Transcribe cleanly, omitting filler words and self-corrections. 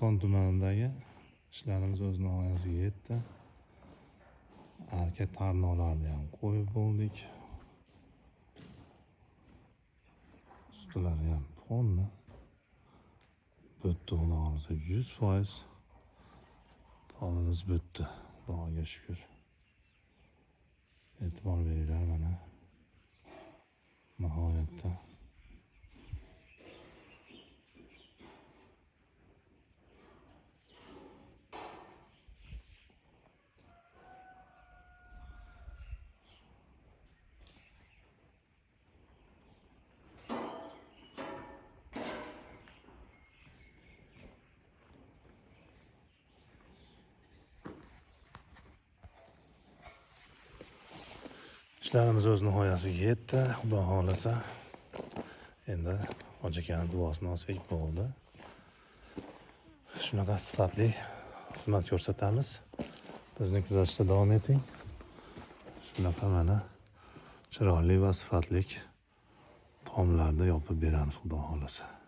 Bo'ston tumanidagi ishlarimiz o'z nihoyasiga yetdi. Arka tarnolarni ham qo'yib bo'ldik. Ustilari ham polni. Bitdi, xudo xohlasa 100% tomimiz bitdi. Xudoga shukur. E'tibor beringlar mana. Nihoyatda ishlarimiz o'z nihoyasiga yetdi. Xudo xohlasa endi hoji akani duosini olsak bo'ldi. Shunaqa sifatli xizmat ko'rsatamiz. Bizni kuzatishda davom eting. Shunaqa mana chiroyli va sifatli tomlarni yopib beramiz, xudo xohlasa.